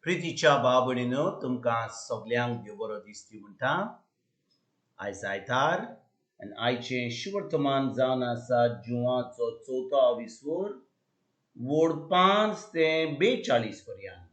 प्रितीच्या भाव भयणीनो, तुमकां सगल्यांक देव बरो दिसती म्हणटा. आयज आयतार आनी आयचें शुवर्तमान जावन आसा जुवाचो चवथो विसवर वोड 5 ते 42 पर्यंत.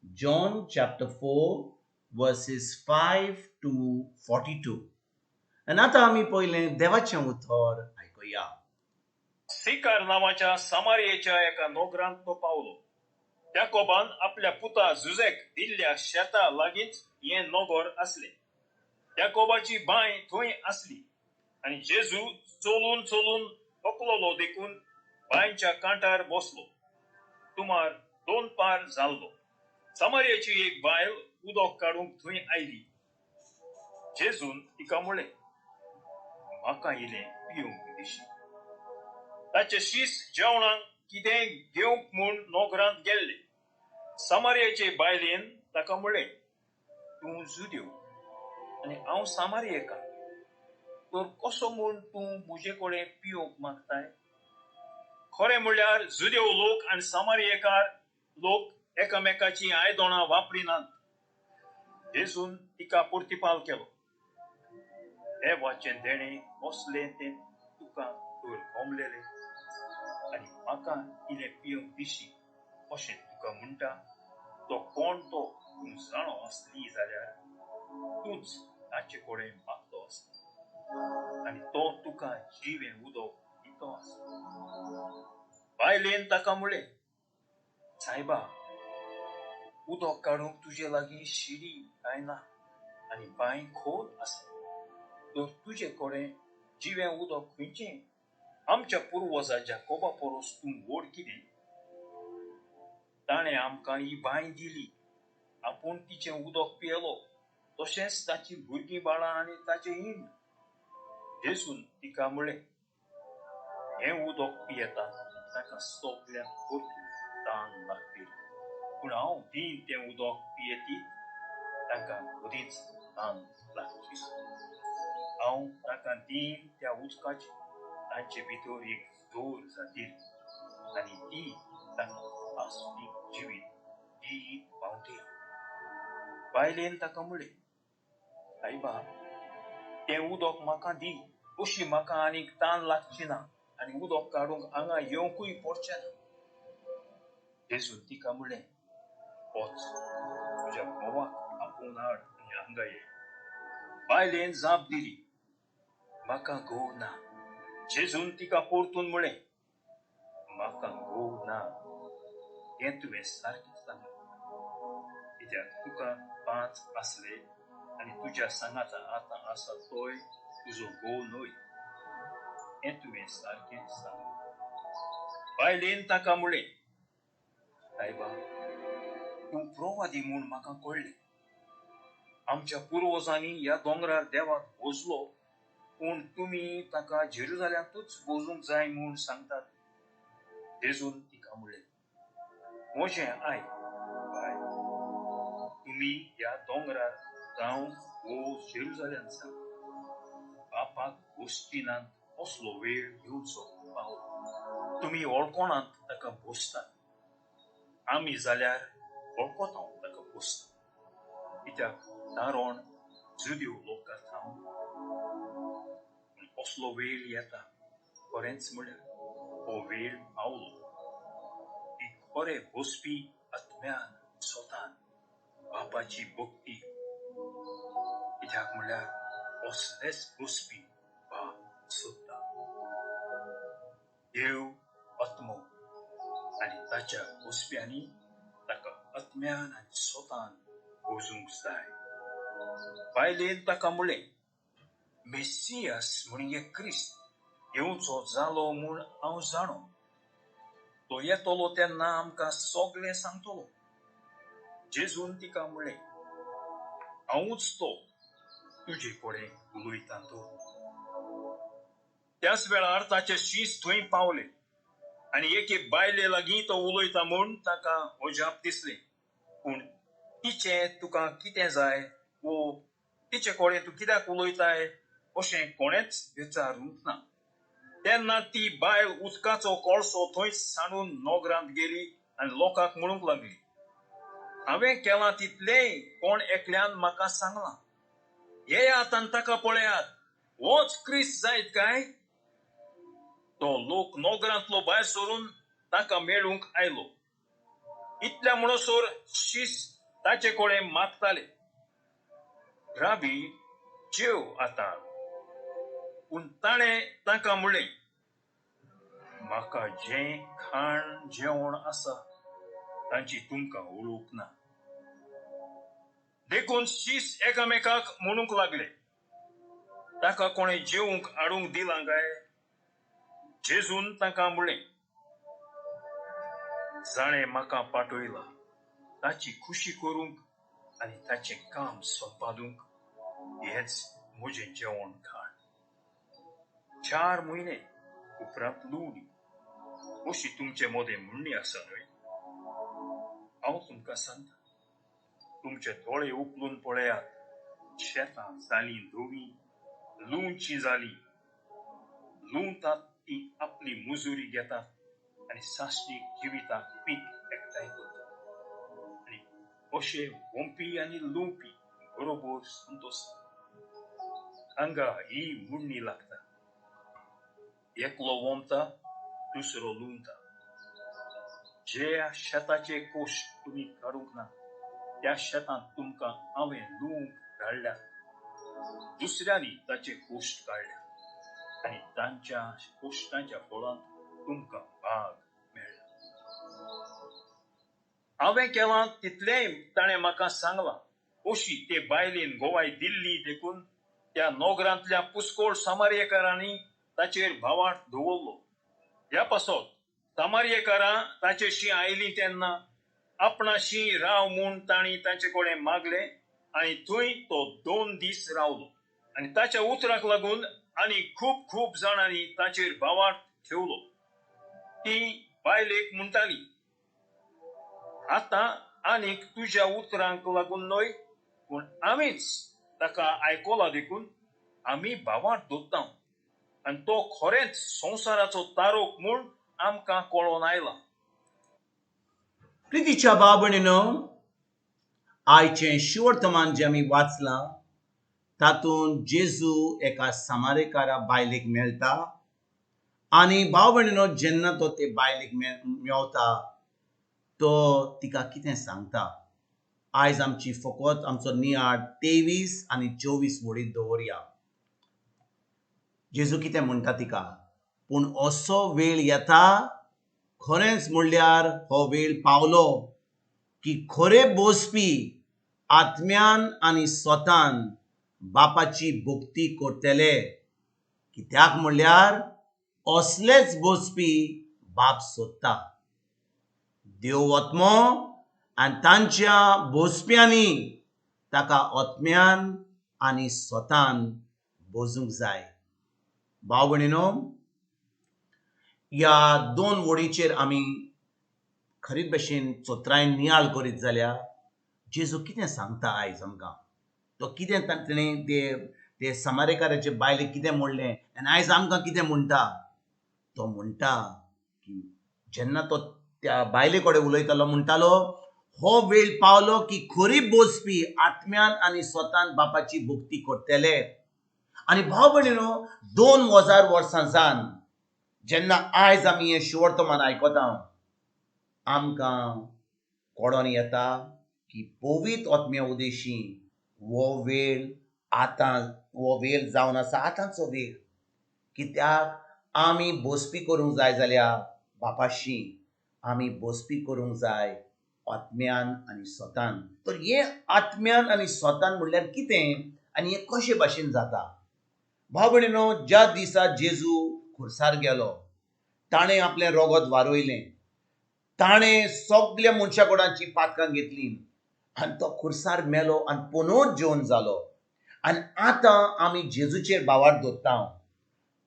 John chapter 4 verses 5 to 42. आनी आतां आमी पयलें देवाचें उतर आयकुया. सिकार नांवाच्या सामारियेच्या एका नोगरांत तो पावलो. याकोबान आपल्या पुता जुजेक दिल्ल्या शेता लागींच हें नगर आसलें. याकोबाची बांय थंय आसली आनी जेजू चलून चलून थकलोलो देखून बांयच्या कांठार बसलो. सुमार 2 पार जाल्लो. सामारियेची एक बायल उदक काडूंक थंय आयली. जेजून तिका म्हळें, म्हाका इलें पिवंक दिशी. ताचे शीस जेवणाक कितें घेवंक म्हूण नोकरांत गेल्ले. सामारियेचे बायलेन ताका म्हळें, तूं जुदेव आनी हांव सामारियेकार, तर कसो म्हूण तूं म्हजे कडेन पिवंक मागताय? खरें म्हणल्यार जुदेव लोक आनी सामारियेकार लोक एकामेकाचीं आयदनां वापरिनात. जेजून तिका प्रतिपाल केलो, देवाचें देणें कसलें तें तुका तर गोमलेलें आनी म्हाका इलें पिवंक दिशी अशें तुका म्हणटा तो कोण तो तूं जाणो आसली जाल्यार तूंच ताचे कडेन मागतो आसता आनी तो तुका जिवें उदक दितो आसता. बायलेन ताका म्हळें, सायबा, उदक काडूंक तुजे लागीं शिडी कांय ना आनी बांय खोल आसा, तर तुजे कडेन जिवें उदक खंयचें? आमच्या पुर्वजा जाकोबा परस तूं व्हड कितें? ताणें आमकां ही बांय दिली, आपूण तिचें उदक पियेलो, तशेंच ताची भुरगीं बाळां आनी ताचें हीण. जेजून तिका म्हळें, हें उदक पियेता ताका सगल्यांक परतून तान लागतली, पूण हांव दीन तें उदक पियेतीत ताका बरीच तान लागची. हांव ताका दीन त्या उदकाची तांचे भितर एक जोर जातील आनी ती तांकां आस्तीक जिवीत दीत पावतली. बायलेन ताका म्हळें, सायबा, तें उदक म्हाका दी, अशी म्हाका आनीक तान लागची ना आनी उदक काडूंक हांगा येवंकूय पडचें ना. जेजून तिका म्हळें, वच, तुज्या घोवाक आपोवन हाड आनी हांगा ये. बायलेन जाप दिली, म्हाका घोव ना. जेजून तिका परतून म्हळें, म्हाका घोव ना हें तुवें सारकें सांगलें, कित्याक तुका 5 आसले आनी तुज्या सांगाता आतां आसा तोय तुजो घोव न्हय, हें तुवें सारकें सांगलें. बायलेन ताका म्हळें, सायबा, तूं प्रवादी म्हूण म्हाका कळ्ळें. आमच्या पुर्वजांनी ह्या दोंगरार देवाक भोजलो, पूण तुमी ताका जेरुजाल्यांतूच भोजूंक जाय म्हूण सांगतात. जेजून तिका म्हळें, म्हजें आयक बाय, तुमी ह्या दोंगरार जावं वो जेरुजाल्यांत जावं बापाक भोजचिनात असलो वेळ येवचो पावलो. तुमी वळखोणांत ताका भोजतात, आमी जाल्यार वळखता ताका भोजतात, कित्याक तारण जुदेव लोकां थावन. पूण असलो वेळ येता, खरेंच म्हळ्यार हो वेळ पावलो, की खरे बसपी आत्म्यान स्वतान बापाची भक्ती, कित्याक म्हळ्यार असलेच बसपी बाप सोदता. देव आत्मो आनी ताच्या बसप्यांनी ताका आत्म्यान आनी स्वतान भोजूंक जाय. बायलेन ताका म्हळें, मेसियास म्हणजे क्रिस्त येवचो जालो म्हूण हांव जाणो, तो येतलो तेन्ना आमकां सगळें सांगतलो. जेजून तिका म्हळें, हांवूच तो तुजे कडेन उलयता तो. त्याच वेळार ताचे शीस थंय पावले आनी एके बायले लागीं तो उलयता म्हूण ताका अजाप दिसलें. पूण तिचें तुका कितें जाय वो तिचे कडेन तूं कित्याक उलयताय अशें कोणेंच विचारूंक ना. तेन्ना ती बायल उदकाचो कळसो थंयच सांडून नगरांत गेली आनी लोकांक म्हणूंक लागली, हांवें केलां तितलेंय कोण एकल्यान म्हाका सांगलां. येयात आनी ताका पळयात, होच क्रिस्त जायत काय? तो लोक नगरांतलो भायर सरून ताका मेळूंक आयलो. इतल्या म्हणसर शीस ताचे कडेन मागताले, राबी, जेव आतां. पूण ताणें तांकां म्हणलें, म्हाका जें खाण जेवण आसा तांची तुमकां वळख ना. देखून शीस एकामेकाक म्हणूंक लागले, ताका कोणें जेवंक हाडूंक दिलां काय? जेजून तांकां म्हणलें, जाणें म्हाका पाठयला ताची खुशी करूंक आनी ताचें काम संपादूंक हेंच म्हजें जेवण खाण. 4 म्हयने उपरांत लुवणी अशी तुमचे मदें म्हणणी आसा न्हय? हांव तुमकां सांगता, तुमचे दोळे उखलून पळयात, शेतां जालीं धवीं, लुवचीं जालीं. लुवतात ती आपली मुजुरी घेतात आनी सासणीक जिविताक पीक एकठांय करतात आनी अशे वोंपी आनी लुवपी बरोबर संतोषता. हांगा ही म्हणणी लागता, एकलो वोमता, दुसरो लुवता. ज्या शेताचे कोश तुमी काडूंक ना त्या शेतांत तुमकां हांवें लुवंक धाडल्यात. दुसऱ्यांनी ताचे कोश्ट काडल्यात आनी तांच्या कोश्टांच्या फळांत तुमकां भाग मेळ्ळा. हांवें केलां तितलेंय ताणें म्हाका सांगलां अशी ते बायलेन गोवाय दिल्ली. देखून त्या नगरांतल्या पुस्कोळ सामार्यकारांनी ताचेर भावार्थ दवरलो. ह्या पासत सामार्यकारां ताचेशी आयलीं तेन्ना आपणाशी राव म्हूण तांणी तांचे कडेन मागलें आनी थंय तो 2 दीस रावलो. आनी ताच्या उतराक लागून आनी खूब खूब जाणांनी ताचेर भावार्थ ठेवलो. ती बायलेक म्हणटाली, आतां आनीक तुज्या उतरांक लागून न्हय, पूण आमीच ताका आयकला देखून आमी भावार्थ दवरता आनी तो खरेंच संवसाराचो तारोक म्हूण आमकां कळोन आयला. प्रितीच्या भाव भयणीनो, आयचें शिवर्तमान जें आमी वाचलां तातूंत जेजू एका सामारेकारा बायलेक मेळटा आनी भाव भयणीनो, जेन्ना तो ते बायलेक मेवता तो तिका कितें सांगता. आयज आमची फकत आमचो नियाळ 23 आनी 24 वडीत दवरया. जेजू कितें म्हणटा तिका, पूण असो वेळ येता, खरेंच म्हणल्यार हो वेळ पावलो की खरे बसपी आत्म्यान आनी स्वतान बापाची भक्ती करतले. कित्याक म्हणल्यार असलेच बसपी बाप सोदता. देव आत्मो आनी तांच्या बसप्यांनी ताका आत्म्यान आनी स्वतान बसूंक जाय. भाव भयणीनो, ह्या 2 वडीचेर आमी खरीत भशेन चोत्रायन नियाळ करीत जाल्यार जेजू कितें सांगता आयज आमकां. तो कितें ताणें ते समारेकाराचे बायलेक कितें म्हणलें आनी आयज आमकां कितें म्हणटा. तो म्हणटा की जेन्ना तो त्या बायले कडेन उलयतालो म्हणटालो, हो वेळ पावलो की खरी बसपी आत्म्यान आनी स्वतान बापाची भक्ती करतले. आनी भाव भयणीनो, 2000 वर्सां जावन जेन्ना आयज आमी हें शिवर्तमान आयकता आमकां कळोन येता की पवित्र आत्म्या उदेशी हो वेळ आतां, हो वेळ जावन आसा आतांचो वेळ. कित्याक आमी बसपी करूंक जाय जाल्यार बापाशी आमी बसपी करूंक जाय आत्म्यान आनी स्वतान. तर हें आत्म्यान आनी स्वतान म्हणल्यार कितें आनी हें कशे भाशेन जाता. भाव भयणीनो, ज्या दिसा जेजू खुर्सार गेलो ताणें आपलें रगत वारयलें, ताणें सगल्या मनशा कोणाची पातकां घेतलीं आनी तो खुर्सार मेलो आनी पुनोच जेवन जालो. आनी आतां आमी जेजूचेर भावार्थ दवरता.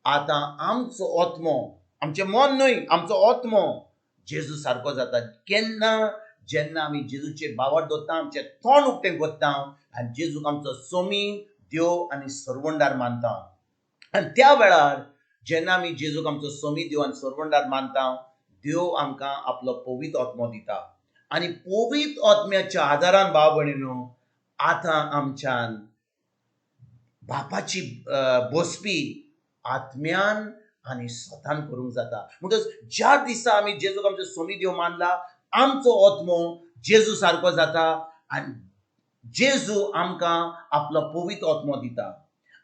आतां आमचो आत्मो, आमचें मन न्हय, आमचो आत्मो जेजू सारको जाता. केन्ना? जेन्ना आमी जेजूचेर भावार्थ दवरता, आमचें तोंड उक्तें करता आनी जेजूक आमचो सोमी, देव आनी सरवंडार मानता. आनी त्या वेळार जेन्ना आमी जेजूक आमचो सोमी, देव आनी सरवंडार मानता, देव आमकां आपलो पवित्र आत्मो दिता. आनी पवित्र आत्म्याच्या आदारान भाव भयणीनो आतां आमच्यान बापाची बसपी आत्म्यान आनी स्वतान करूंक जाता. म्हणटच ज्या दिसा आमी जेजूक आमचो सोमी देव मानला, आमचो आत्मो जेजू सारको जाता आनी जेजू आमकां आपलो पवित्र आत्मो दिता.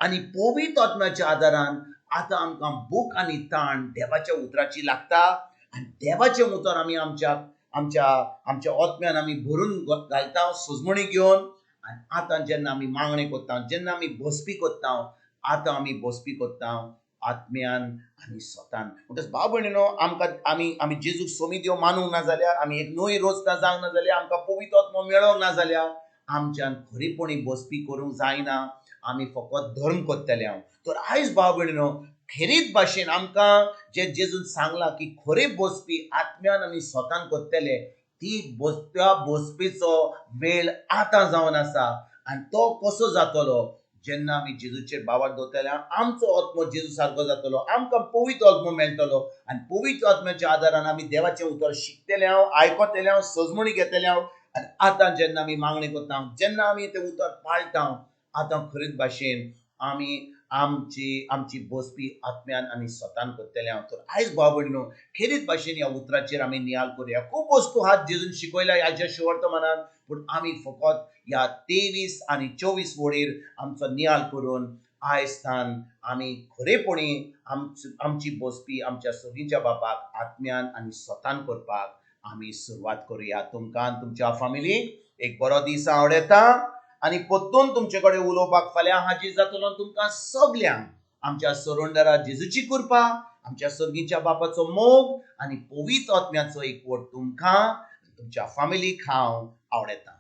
आनी पवित्र आत्म्याच्या आदारान आतां आमकां भूक आनी ताण देवाच्या उतराची लागता आनी देवाचें उतर आमी आमच्या आमच्या आमच्या आत्म्यान आमी भरून घालता, सजमणी घेवन. आनी आतां जेन्ना आमी मागणें करता, जेन्ना आमी बसपी करता, आतां आमी बसपी करता आत्म्यान आनी स्वतान. म्हणटच भाव भयणीनो, आमकां आमी आमी जेजूक सोमी देव मानूंक ना जाल्यार, आमी एक नवी रोजना जावंक ना जाल्यार, आमकां पवित्र आत्मो मेळोंक ना जाल्यार आमच्यान खरेपणी बसपी करूंक जायना. आमी फकत धर्म करतले हांव. तर आयज भाव भयणीनो, खेरीत भाशेन आमकां जे जेजून सांगलां की खरे बसपी आत्म्यान आनी स्वतान करतले, ती त्या बसपीचो वेळ आतां जावन आसा. आनी तो कसो जातलो? जेन्ना आमी जेजूचेर भावार्थ दवरतले, आमचो आत्मो जेजू सारको जातलो, आमकां पवित्र आत्मो मेळटलो आनी पवित्र आत्म्याच्या आदारान आमी देवाचें उतर शिकतले हांव, आयकतले हांव, सजमणी घेतले हांव. आनी आतां जेन्ना आमी मागणी करता, जेन्ना आमी तें उतर पाळटा, आतां खरीच भाशेन आमी आमची आमची बसपी आत्म्यान आनी स्वतान करतले हांव. तर आयज भाव भयणीनो, खेरीत भाशेन ह्या उतराचेर आमी नियाळ करुया. खूब वस्तू हात जेजून शिकयल्या ह्या शिवर्तमानान, पूण आमी फकत ह्या 23 आनी 24 वडीर आमचो नियाळ करून आयज स्थान आमी खरेपणी आमची बसपी आमच्या सगळींच्या बापाक आत्म्यान आनी स्वतान करपाक आमी सुरवात करुया. तुमकां तुमच्या फामिलीक एक बरो दीस आवडटा आनी परतून तुमचे कडेन उलोवपाक फाल्यां हाजीर जातलो. तुमकां सगल्यांक आमच्या सरोंडरा जेजूची कृपा, आमच्या सर्गीच्या बापाचो मोग आनी पवित्र आत्म्याचो एकवट तुमकां तुमच्या फामिलीक हांव आवडटा.